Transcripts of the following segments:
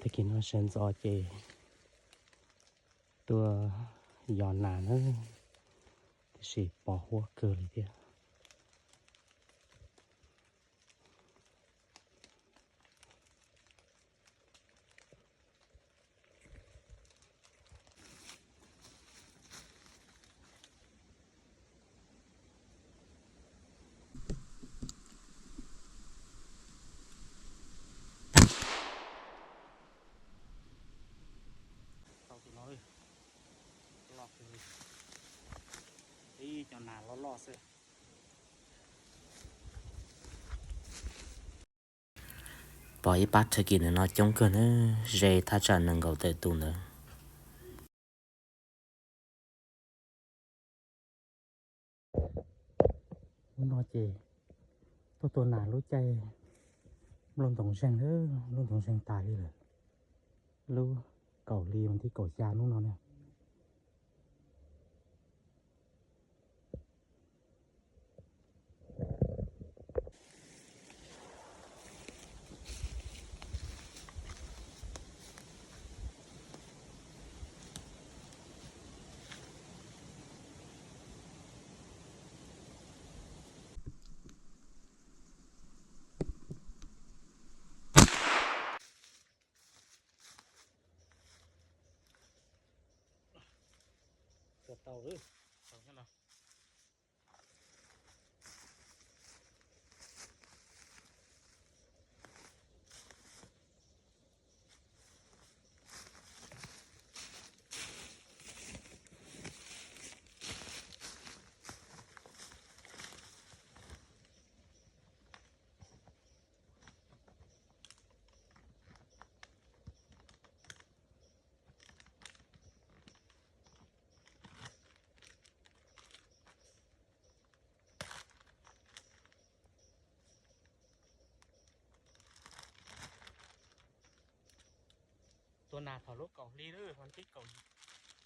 Tag kis no sawv ntxov ces tuaj yos nas na, tiam sis pos huab kawg li thiab. Tau tus no, loj kawg li, ib cov nas loj loj xwb. Pom ib pab turkey ntawm no coob kawg na, ze thaj tsam nees nkaum tawm tus ntawd. Hnub no ces tuaj tua nas lub caij nplooj ntoos zeeg, nplooj ntoos zeeg tas li lawm. Lub kaum hli vas thib kaum xya hnub no na. Tua tau lawm. Tua nas thaum lub kaum hli lawm, vas thib kaum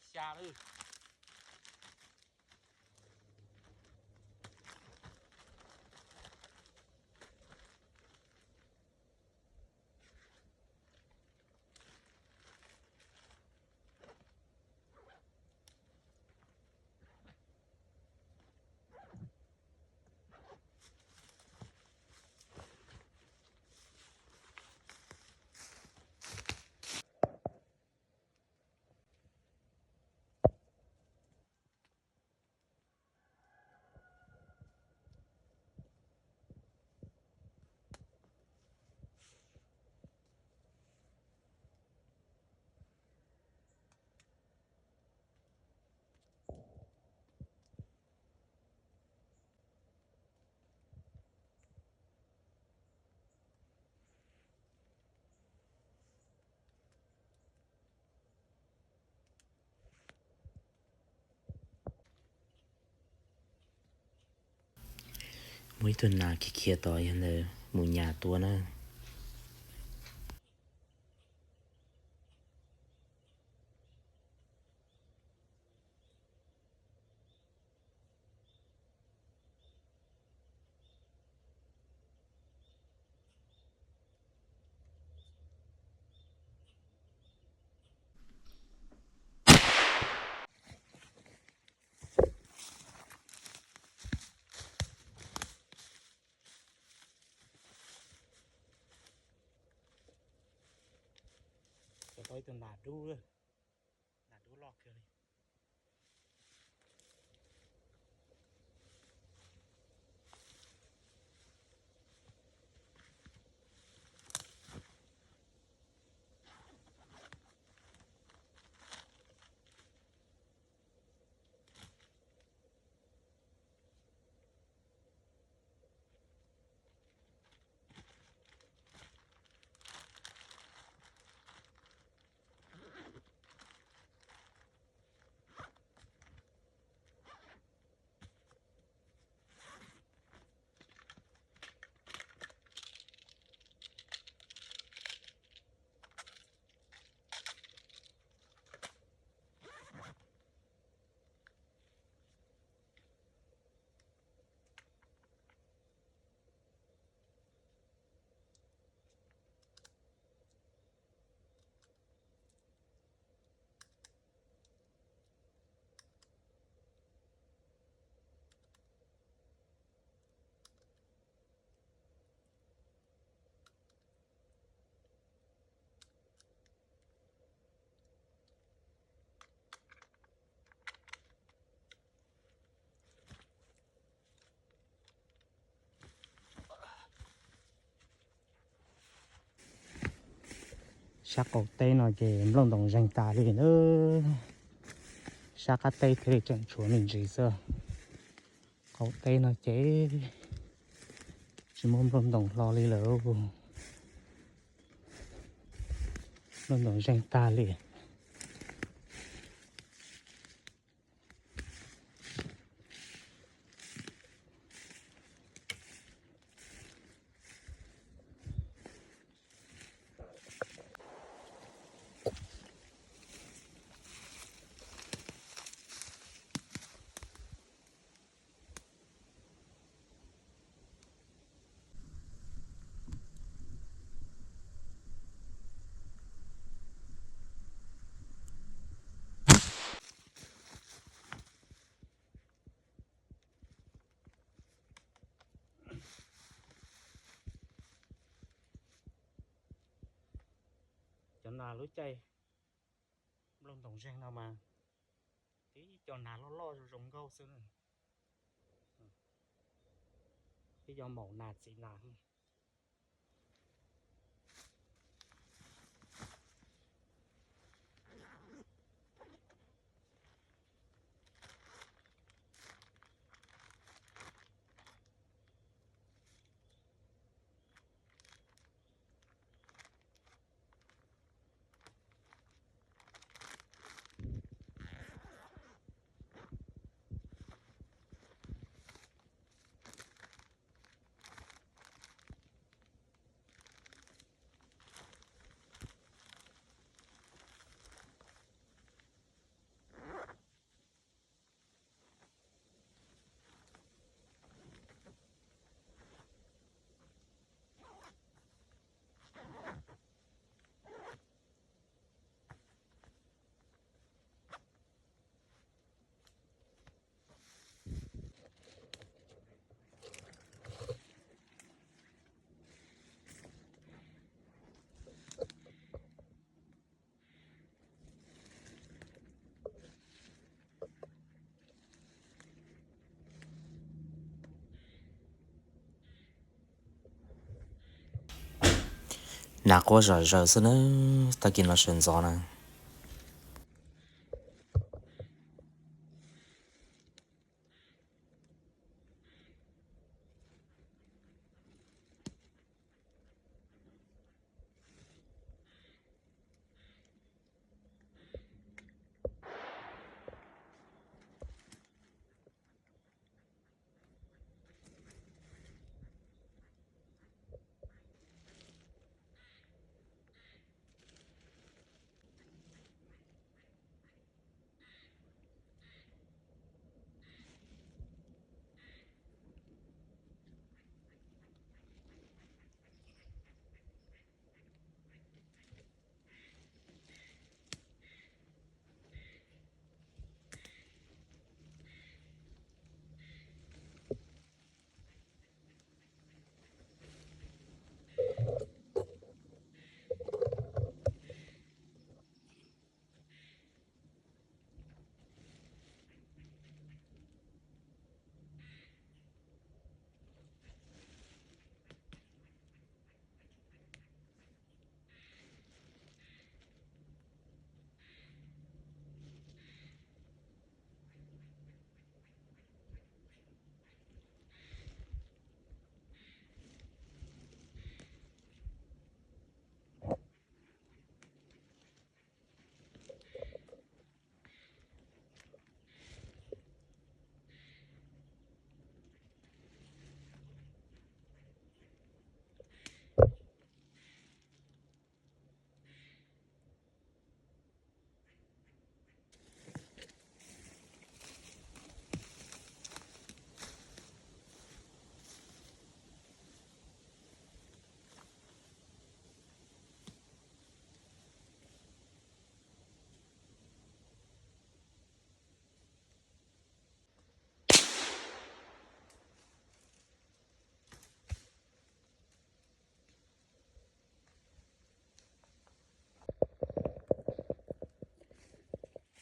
xya lawm. Muaj ib tug nas khiav khiav tod, yog ntawd mus nyas tua na. Tau ib tug nas dub, nas dub loj kawg li. Sab qaum teb no ces nplooj ntoos zeeg tas li na. Sab qab teb thiaj li tseem tshuav me ntsis xwb. Qaum teb no ces tsis muaj nplooj ntoos hlo li lawm. Nplooj ntoos zeeg tag li. Cov nas lub caij nplooj ntoos zeeg no mas tib cov nas loj loj zoo zoo nkauj xwb na. Tib cov maum nas txiv nas. Nas quaj zom zaws xwb nawb, tag kis no sawv ntxov na.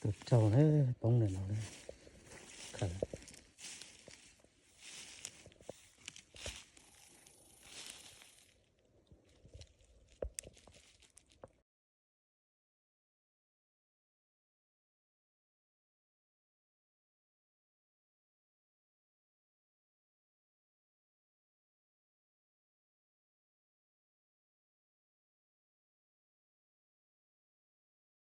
Tus raug na, poob ntawm no.